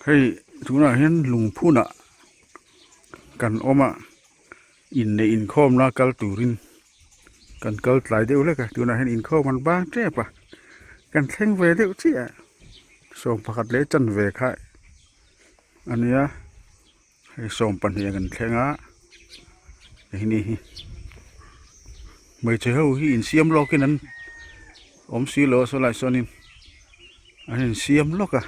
Hei tunah hian lungphunah kan awm a inneih inkhawmna kal turin kan kal tlai deuh hlek a tunah hian inkhawm an bang tep a kan thleng ve deuh chiah a sawm pakhat leh chanve kha a nia hei 20 kan thleng a hei hi hmeichhe ho hi insiam lawkin an awm si lo a sawlai sawnin an insiam lawk a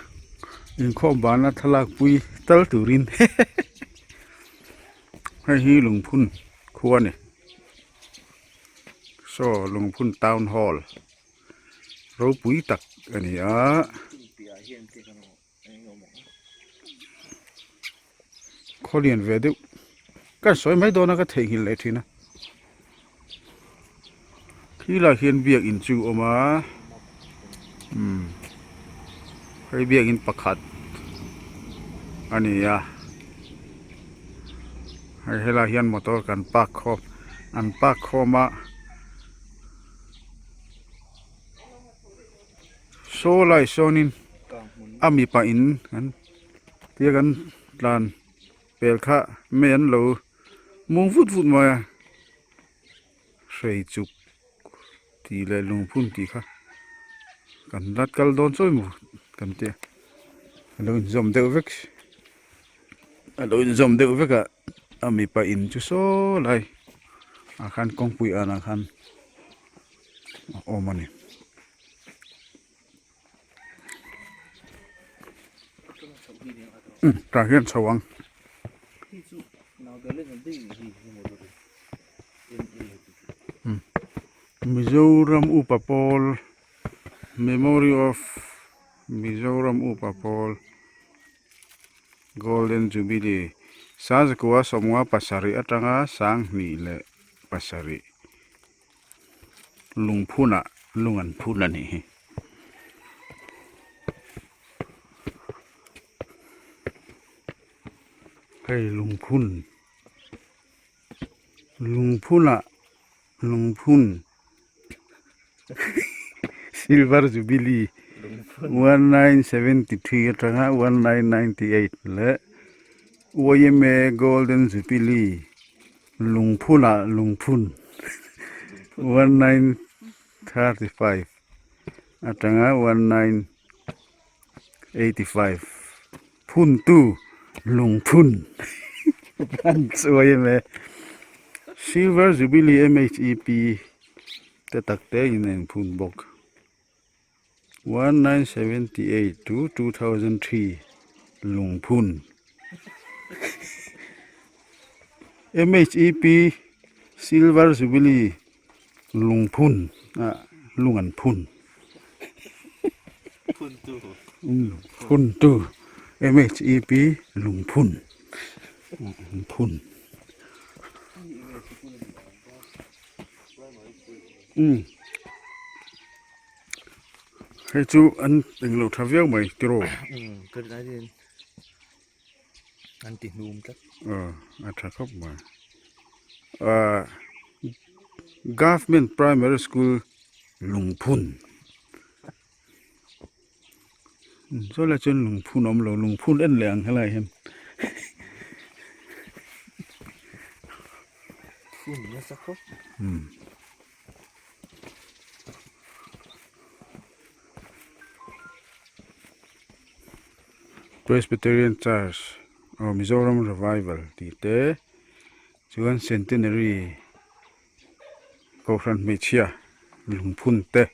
inkhawm bana thlalak pui tal turin hei hi lungphun khua a ni saw lungphun town hall ropui tak a ni a. Khaw lian ve deuh ka sawi mai dawn a ka theihnghilh leh thin a khilai hian biakin chu a awm a umm hei biakin pakhat a ni a hei helai hian motor kan park khawm an park khawm a. Saw lai sawnin a mipa in an tia kan tlan pel kha mei an lo mung vut vut mai a hrei chuk tih leh lungphun tih kha kan la kal dawn chawi maw kan tia a lo inzawm deuh vek a lo inzawm deuh vek a a mipa in chu saw lai ah khan kawngpui anah khan. a awm a ni. Umm tah hian chho ang. Umm Mizoram upa pawl memory of Mizoram upa pawl golden jubilee sazakua sawmnga pasarih atanga sanghnih leh pasarih. Lungphunah lung an phun a nih hi. Hei lungphun lungphunah lungphun silver jubilee 1973 atanga 1998 leh YMA golden jubilee Lungphunah lungphun 1935 atanga 1985 phuntu lungphun an chuai em e. Silver Jubilee MHEP te tak te in a inphun bawk. 1978 to 2003 Lungphun MHEP Silver Jubilee Lungphun ah lung an phun phuntu MHEP Lungphun an phun. Hei chu an englo tha viau mai tiraw. Umm ka rin aiin an ti hnum tlat. Aw a tha khawp mai. Ahh Government Primary School Lungphun saw lai chuan lungphun a awm lo lungphun en leh ang helaiah hian. Phun nasa khawp. Umm. Presbyterian Church aw Mizoram Revival tih te chuan Centenary Kohhran hmeichhia lungphun te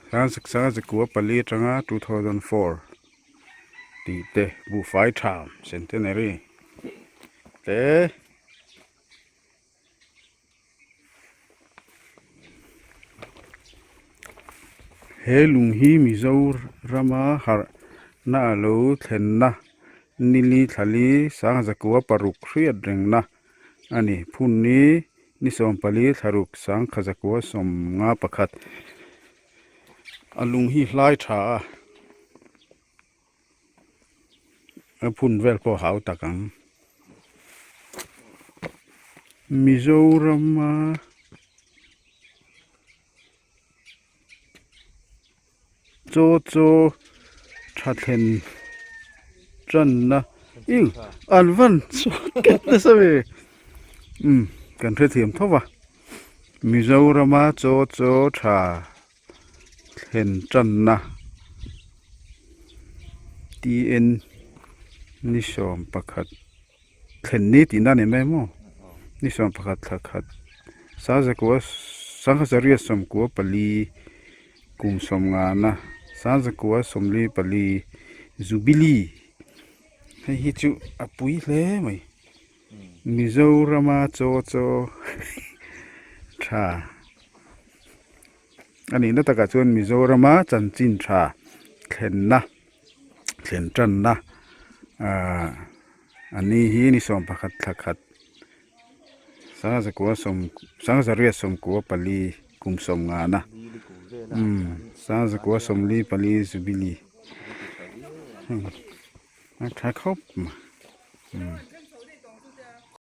sangzakua pali atanga 2004 tih te buhfai tham Centenary te. He lung hi Mizoram-a harhna a lo thlenna nili thlali sangzakua paruk hriat rengna a ni. Phunni ni 14 thlaruk sangkhazakua 51 a lung hi hlai tha a, a phun vel pawh a hau tak ang. Mizoram a chaw chaw tha thlen Tanna ih an van chhuat ket nasa ve umm kan hrethiam tho va Mizorama chaw chaw tha thlen tanna TN ni 11 thlen ni tihna a ni mai maw ni 11 thla khat sazakua sangha zariat 94 Kum sawmngana 1944 Jubilee hei hi chu a pui hle mai. Mizorama chaw chaw tha a nihna takah chuan Mizorama chanchin tha thlenna thlen tanna ahh a ni hi ni 11 thla khat. Sangzakua sawm sangzariat sawmkua pali kum sawm ngana umm sangzakua sawmli pali jubilee a tha khawp mai umm.